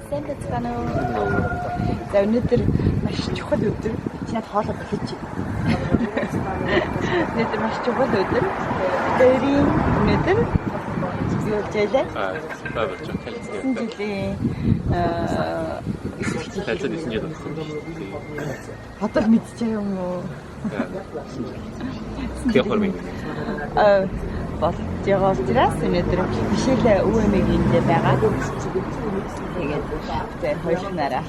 Сайн байцгаана уу? За, өнөөдөр маш чухал өдөр. Чи надад хоолой бэлэж. Өнөөдөр маш чухал өдөр. Тэрийн өнөөдөр юу болж байлаа? Аа, болж байна. 9 жилийн 9 Танилцаад 9 жил болсон юм шүү дээ. Одоо л мэдчихээ юм уу? Тэгээ хормын. Аа, болж байгаа учраас өнөөдөр Мишель өвөмөгийн дээр байгаа. Тэгээд тэр хоёулахнаараа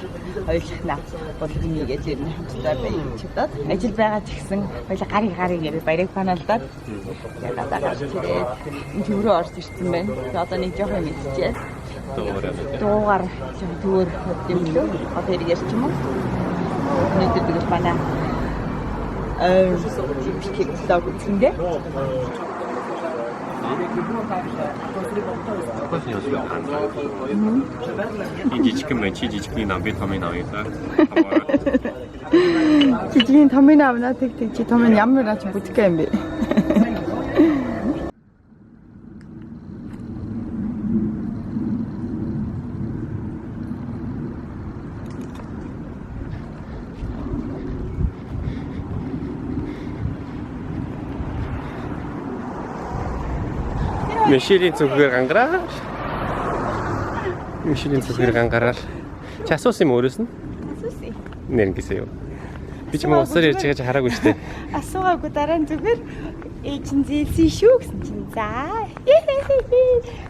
хоёулахнаа болгоно гэж ер нь хамтдаа байж чадаад ажил байгаа ч гэсэн хоёулаа гарыг гарыг гэж баярыг паналдаад тэгээд гадаа гарч ирээд энэ төврөө орж ирсэн байна. Тэгээд одоо нэг жоох юм идчихээ. Дуугараа. Дуугаар жоох төвөр юм лөө. Одоо хэрэг ярьч юм уу? Өнөөдөр тэгвэл манай типик блог үзэндээ Кофе 연습이 안 돼. 이 жижигхэн байна. Чи жижигний нам, би томын нам юм. Жижигний томын авна, тэг тэг чи томын ямар наач бүтгэх юм бэ? Мишелийн зүгээр гангараа. Мишелийн зүгээр гангараа. Чи асуусан юм өөрөөс нь? Асуусан. Нэр ингэсэн юу? Би ч юм усаар ярьж байгаа чи хараагүй шүү дээ. Асуугаагүй, дараа нь зүгээр ээж нь зээлсэн шүү гэсэн чинь за.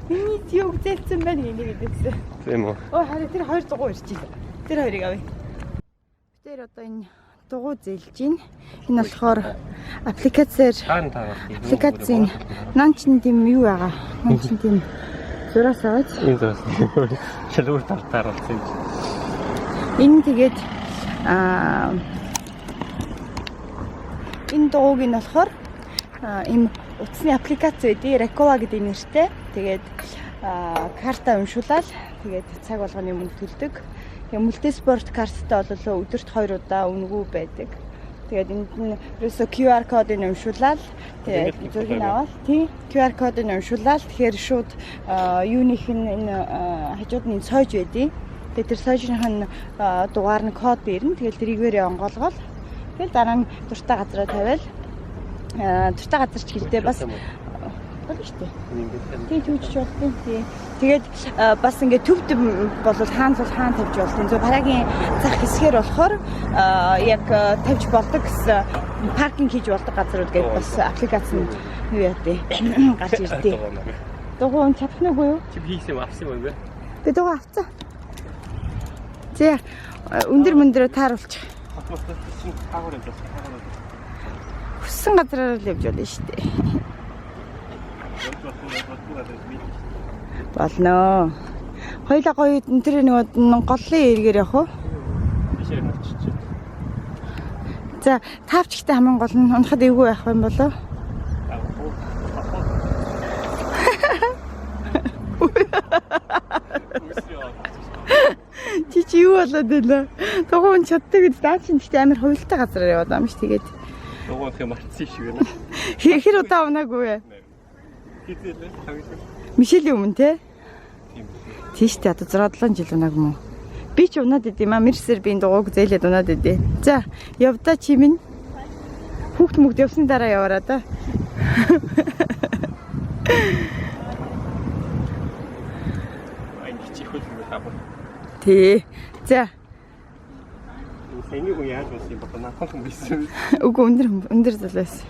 Миний юг зээлсэн байна гэнэ гэдээсэн. Тийм үү? Оо, харин тэр хоёр дугуй ирж байна. Тэр хоёрыг авъя. Тэр одоо энэ дугуй зээлж байна. Энэ болохоор аппликацаар Таан таа. аппликацийн нан чин тийм юу байгаа. Нан чин тийм зураас аваад Энэ зураас. Шалгуур тартаар болсон юм чи. Энэ тэгээд энэ дугуйг нь болохоор ийм утасны аппликац байдгийг Rakola гэдэг нэртэй. Тэгээд карта уншуулаад тэгээд цаг болгоны мөнгө төлдөг. Тэгээд мультиспорт карттай бол өдөрт 2 удаа үнэгүй байдаг. Тэгээд энд нь ерөөсө QR кодыг уншуулаад тэгээд зургийг аваад тий QR кодыг уншуулаад тэгэхээр шууд юуных нь энэ хажууд нь энэ сойж байдیں۔ Тэгээд тэр сойжных нь дугаар нь код ирнэ. Тэгээд тэрийгээрээ онгоолгоол. Тэгэл дараа нь дуртай газараа тавиал дуртай газар ч гэлтэй бас болно шүү дээ. Тий, түүжиж болдیں۔ Тий. Тэгээд бас ингээд төвд бол хаан зул хаан тавьж болдیں۔ Зөв парагийн зах хэсгээр болохоор яг тавьж болдог гэсэн паркинг хийж болдог газрууд гэдэг бас аппликац нь юу яа тий гарч ирдээ. Дугуй ун чадах нь үгүй юу? Чи хийсэн юм авсан юм бэ? Би дугуй авцаа. За, өндөр мөндрөө тааруулчих. Хотмос чинь хаагур юм байна. Хаагур. Хүссэн газраараа л явж болно шүү дээ. Болно. Хоёлаа гоё тэр нэг голлын эргээр явах уу? Бишээр навччих. За, таавчтай хамгийн гол нь унахад эвгүй байх юм болов. Чи чи юу болоод байлаа? Дугуй нь чаддаг гэж даа чинь гэхдээ амар хувилтай газараар яваад байгаа юм ш тэгээд. Дугуй юм марцсан шиг байна. Хэр удаа унаагүй вэ? Хизээлээ. Мишелийн өмнө те? Тийм. Тийш үү, одоо 6 7 жил унааг юм уу? Би ч унаад идэм аа. Мерсэр би энэ дугуйг зээлээд унаад идэв. За, явдаа чи минь. Хүүхд мөгд явсны дараа яваараа да. Айн чи хөл юм хаа. Тий. За, Саяны хүн яаж болсон юм бэ? Нахан хүн байсан. үгүй, өндөр өндөр зал байсан.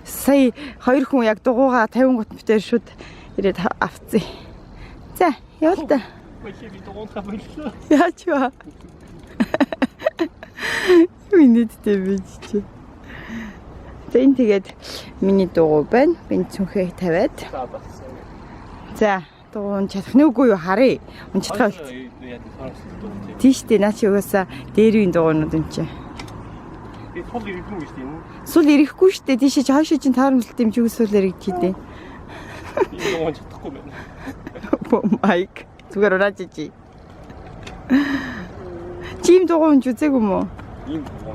Сая хоёр хүн яг дугуйгаа 50 гут битээр шүд ирээд авцсан. За, явал та. Баялаа, би дугуйнхаа боллоо. Яаж вэ? Юу инээдтэй бэ чи? За, энэ тэгээд миний дугуй байна. Би энэ цүнхээ тавиад. За, болсон. За, дугуй нь чадах нь үгүй юу харъя. Ун чадхаа болт. Тийш дээ, наа чи угаасаа дээр үеийн дугуйнууд юм чи. Би тул иргэдэн үү шүү дээ. Сул ирэхгүй шүү дээ. Тийшээ чи хойшоо чинь таарамлалт юм чи сул ирэгдчихээ. Энэ дугуй чадахгүй байна. Майк. Зүгээр урааж ичи. Чим дугуй унж үзээгүй юм уу? Ийм дугуй.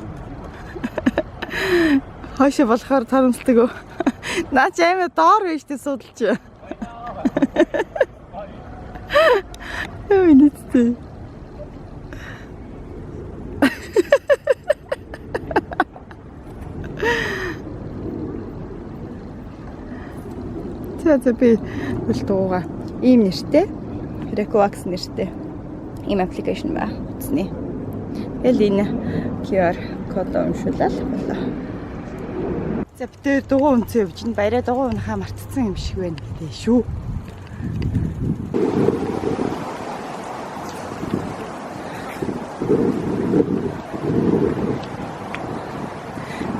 Хойшоо болохоор тарамсалдаг уу? Наа чи амар доор байж тээ судалж. Юу инээдтэй. За би үл дууга. Ийм нэртэй. Recovax нэртэй. Ийм application ба утасны. Тэгэл энэ QR код уншуулаад болоо. За бид тэр дугуй үнцэн явж байна. Баяраа дугуй унахаа мартцсан юм шиг байна гэдэг шүү.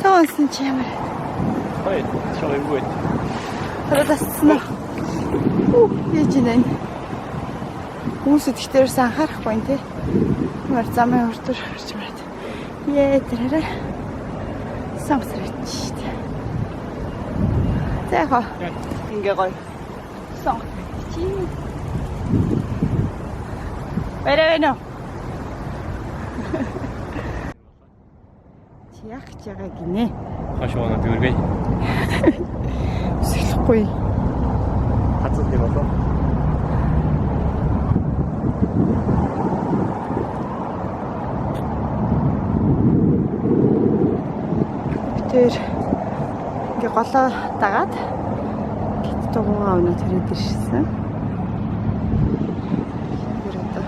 Таасан чи ямар. Хоёр шоугүй. Харалцсан уу? Үу, яаж ийнэ? Хүмүүс итгэхтэрээс анхаарахгүй юм тий. Мар замын урдуур харж бараад. Ее тэрэрэ. Самсрч. За яха. Ингээ гоё. Сонгоч. Барай байна уу? Чи яах гэж байгаа гинэ? Хаш унаад өргөе. Өсөхгүй. Хацаад юм болоо. Тэр ингээ голоо дагаад гит дугуйгаа өнөө тэрээд ирсэн. Тэр одоо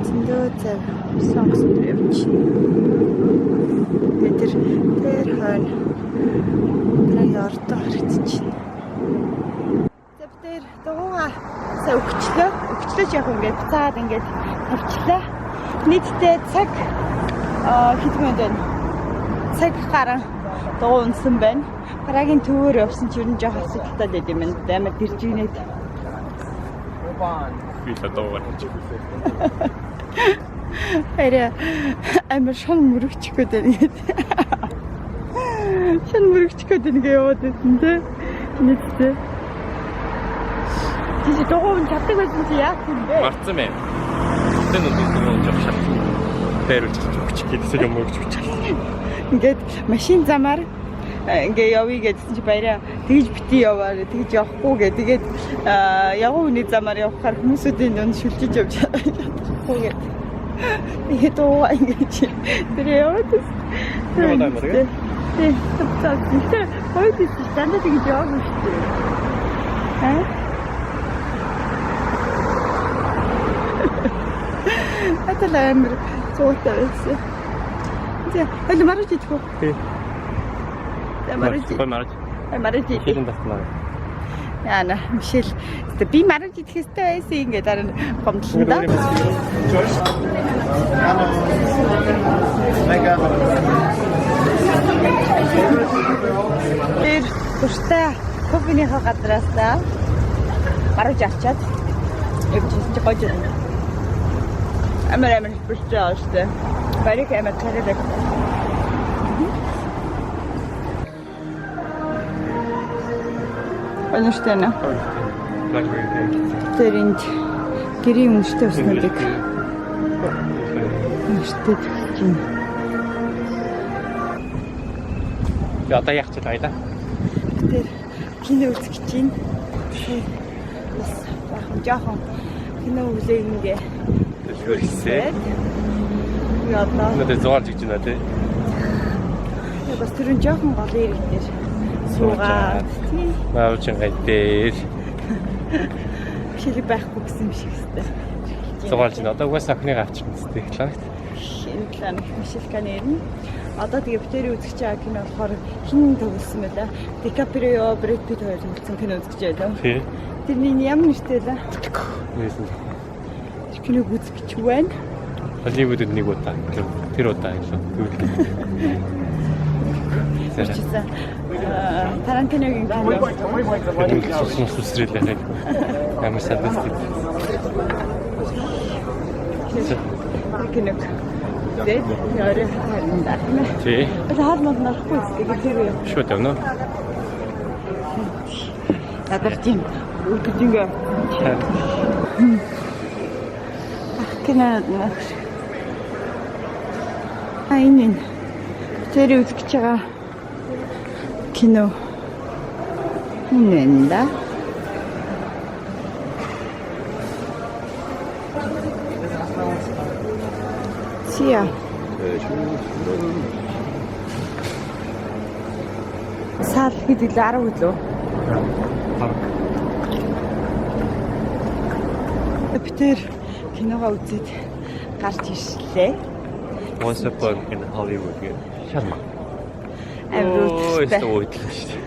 зөндөө зав сонгосон дээр явчихна. Тэгээ тэр тэр хойно тэрийн ордоо харагдчихна. За бид тэр дугуйгаа сая өгчлөө. Өгчлөөч яг ингээд буцаад ингээд тавьчлаа. Нийтдээ цаг хэдэн минут байна? Цаг гарan дугуй унсан байна. Прагийн төвөөр явсан ч ер нь жоох асуудалтай байд юм байна. Амар дэржигнээд. Би л дуугаар хийж. Хараа амар шон мөрөгчих гээд байна гэдэг. Шон мөрөгчих гээд байна гэж яваад байсан те. Нийтдээ. Тийш дугуй нь чаддаг байсан чи яах юм бэ? Мартсан байх. Тэр нүд дуугаар жоох шат. Дайруулж өгч гэдсэг юм өгч өгч. Ингээд машин замаар ингээ явъя гэдсэн чи баяраа тэгж бити яваарэ тэгж явахгүй гэ тэгээд явган хүний замаар явхаар хүмүүсүүдийн дунд шүлжиж явж чадахгүй гэ. Тэгээд дуу ингэж тэр яваад байсан. Яваад амар гэ? Тий. Тэр гоё тийч дандаа тэгж яваагүй шүү дээ. Аа? Атал амар цуутай байсан. За, хойл марж идэх үү? Тий. За, марж. Гой марж. Марж идэх. Хилэн татнаа. Яна, Мишель. Гэтэ би марж идэх ёстой байсан ингээд дараа нь гомдлоо да. Тэр дуртай кофенийхаа газраас марж авчаад явчихсан чи гож байна. Амар амар бүрчээ ааштай. Бариг амар тариалаг. Өнөртэй нэ. Blackberry cake. Тэр энд гэрийн үнэртэй уснуудыг үнэртэй төгсөж байна. Би одоо яах гэж байна? Тэр кино үзэх гэж байна. Тэгэхээр бас баахан жоохон кино үзээ ингээ Дэлгүүрсээ. Би одоо Өнөөдөр зугаар жигж байна тий. би бас түрүүн жоохон голын ирэг дээр суугаад тий Маавчин гай дээр хэл байхгүй гэсэн юм шиг хэвээр. зугаалж байна. Одоо угаасаа охиныг авчирна зү их ланагт. Энэ план Мишель Канерн. Одоо тэгээ битэрийн үзэж байгаа кино болохоор хин тоглосон байла. Дикаприо, Брэд Питт хоёр тоглосон кино үзэж байлаа. Тий. Тэрний ямар нэртэй байлаа? Нээсэн. Тэр киног үзэх гэж байна. Холливуудад нэг удаа тэр удаа юм шиг. Чизээ. Тарантиногийн кино. Сусан сүсрэлээ. Амар садас. Тэр киног. Тэгээд орой харин даа. Тий. Одоо хоол мод нарахгүй тэгээд тэр юу. Шууд явна. Надад тийм өдөрж ингээ ах кино нөх. А энэ энэ. Тэр үзэх гэж байгаа кино. Энэ байна да. Тиа. Сал гэдэг л 10 гэлөө. Би тэр киногоо үзээд гарч ирлээ. Once upon in Hollywood гэх шарма. Амар Өө, үүдэлтэй. өөдлөө шүү дээ.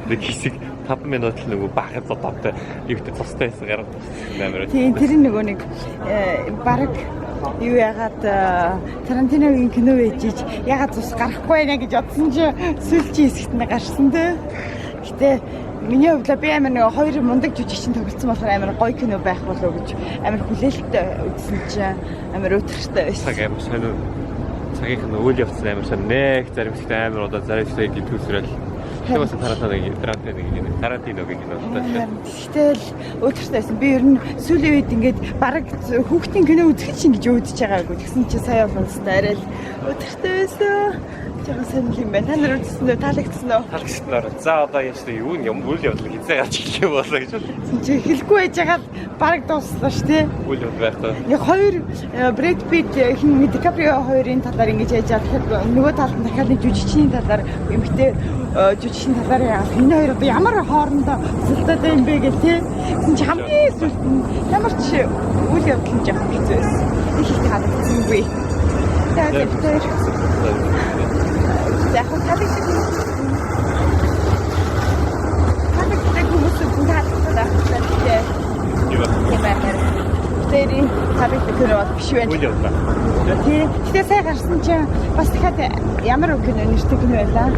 Нэг хэсэг 5 минут л нөгөө бахад зодоотой юутай цустай байсан гараад амар. Тийм, тэр нөгөө нэг бараг юу ягаад Тарантиногийн кино байж ич ягаад цус гарахгүй байна гэж бодсон чи сүүлчийн хэсэгт нь гарсан дээ. Гэтэ миний хувьд би амар нөгөө хоёр мундаг жүжигчин тоглолцсон болохоор амар гоё кино байх болов уу гэж амар хүлээлттэй үзсэн чинь амар өтөртэй байсан. Цаг амар сонир. Цагийнх нь үйл явц амар сонир. Нэг зарим хэсэгт амар удаа зарим хэсэгт төсрөл. Тэр бас Тарантиногийн кино л та. Тэгтэл өтөртэй байсан. Би ер нь сүүлийн үед ингээд бараг хүүхдийн кино үзэх чинь гэж үүдэж байгаагүй. Тэгсэн чинь сая болонстой арай л өтөртэй байсан. Жага сонир юм байна. Та нар үзсэн үү? Таалагдсан уу? Таалагдсанаар за одоо яаж вэ? Юу юм үйл явдал хизээ гарч ирэх юм болоо гэж. Тэгсэн чинь хэлэхгүй байж байгаа л бараг дууслаа шүү дээ. Үйл явдал байхгүй. Нэг хоёр Брэд Питт хин Дикаприо хоёрын талаар ингэж яаж яа тэгэхээр нөгөө талд нь дахиад нэг жүжигчний талаар эмэгтэй жүжигчний талаар яагаад энэ хоёр одоо ямар хоорондоо цэлдээд юм бэ гэх тий. Тэгсэн чи хамгийн сүүлд нь ямар ч үйл явдал нь жоох хэцүү байсан. Их их таалагдсангүй. Тэгээд тэр яг хөө таалагддаг хүмүүс таалагддаг хүмүүс таалагддаг байх хэрэгтэй. Юу вэ? Тийм амар. Тэр таалагддаг кино бол биш байна. Үйл явдал. Тий. Гэтэ сая гарсан чинь бас дахиад ямар кино нэртэй кино байлаа.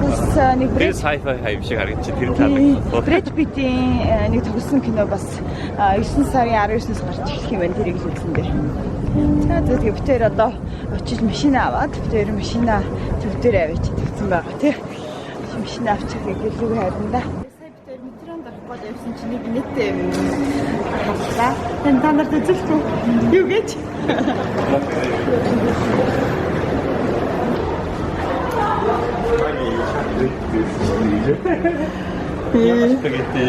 Бас нэг Тэр Брэд sci-fi хайм шиг харагдчих тэр таалагдсан. Брэд Питтийн нэг тоглосон кино бас 9 сарын 19-ноос гарч ирэх юм байна. Тэрийг л үзсэн дээр. За тэгээ бид хоёр одоо очиж машин аваад бид хоёр машина төв дээр авчиж тэгсэн байгаа тий. Машин авчих гэлүүг харин да. Сая бид хоёр метронд орох гээд явсан чинь нэг инээдтэй юм харлаа. Тань та нарт үзүүлэхгүй юу гэж? Спагетти.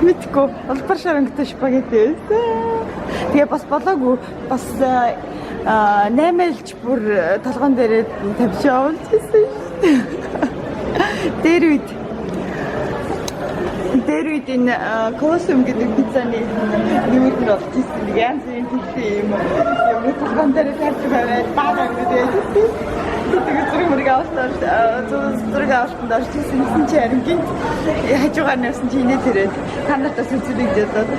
Мэдгүй улбар шар өнгөтэй спагетти байсан. Тэгээ бас болоогүй бас 8 айлч бүр толгоон дээрээ тавьж явуулж ирсэн шүү дээ. Дээр үед дээр үед энэ Колосум гэдэг пиццаны нүүр нь болж ирсэн. Нэг янз бүрийн төрлийн юм юм толгоон дээрээ тавьж байгаад бага юм байж ирсэн. Тэгээ зүрх мөрөг авалтаар зүрх авалтанд орж ирсэн. Гэсэн чи харин гинт хажуугаар нь явсан чи инээ тэрээд та нарт бас үзүүлэх гэж бодоод.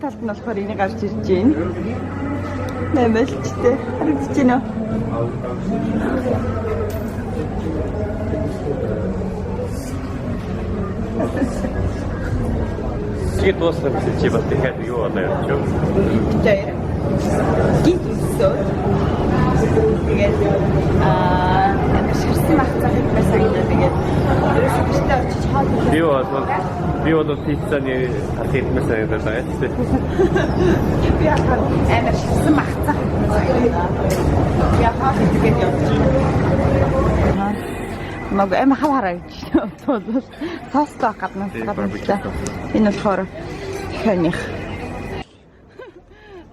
Талд нь болохоор энийг гарч ирж байна. Нэмэлттэй харагдаж байна уу? Чи дуусах гэсэн чи бас дахиад юу болоо явчих. Тэр гинт өсөөд тэгээд амар шарсан мах цах идмээр санагдаад тэгээд ерөөсөө гэртээ очиж хоол идэх. Би бол пиццаны талын идмээр санагдаад байгаа тийм. Би яхаар амар шарсан мах цах идмээр санагдаад. Би хоол идэхэд явж байна. Маг амар хав хараа гэж бодвол соостой гаднаас гадна. Энэ болохоор хяних.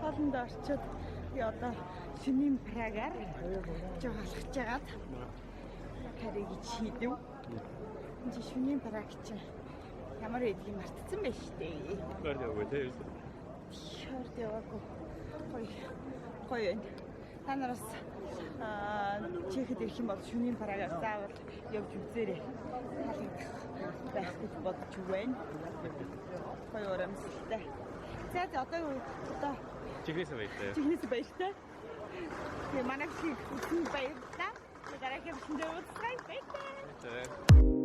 Хоолнд орчод би одоо шөнийн Прагаар жоо алхаж жагаад кари гэж шийдэв. Энэ чи шөнийн Праг чинь ямар байдгийг мартцсан байж тээ. Хойд яваагүй тийм. Хойд яваагүй. Гоё. Гоё юм. Та нар бас Чехэд ирэх юм бол шөнийн Прагаар заавал явж үзээрэй. Таалагдах байх гэж бодож байна. Гоё урамсалтай. За одоо Чихнээс баяртай. Чихнээс баяртай. Тэгээ манай бичлэгийг үзсэн баярлалаа. Тэгээ дараагийн бичлэгээр уулзъя. Баяртай. Баяртай.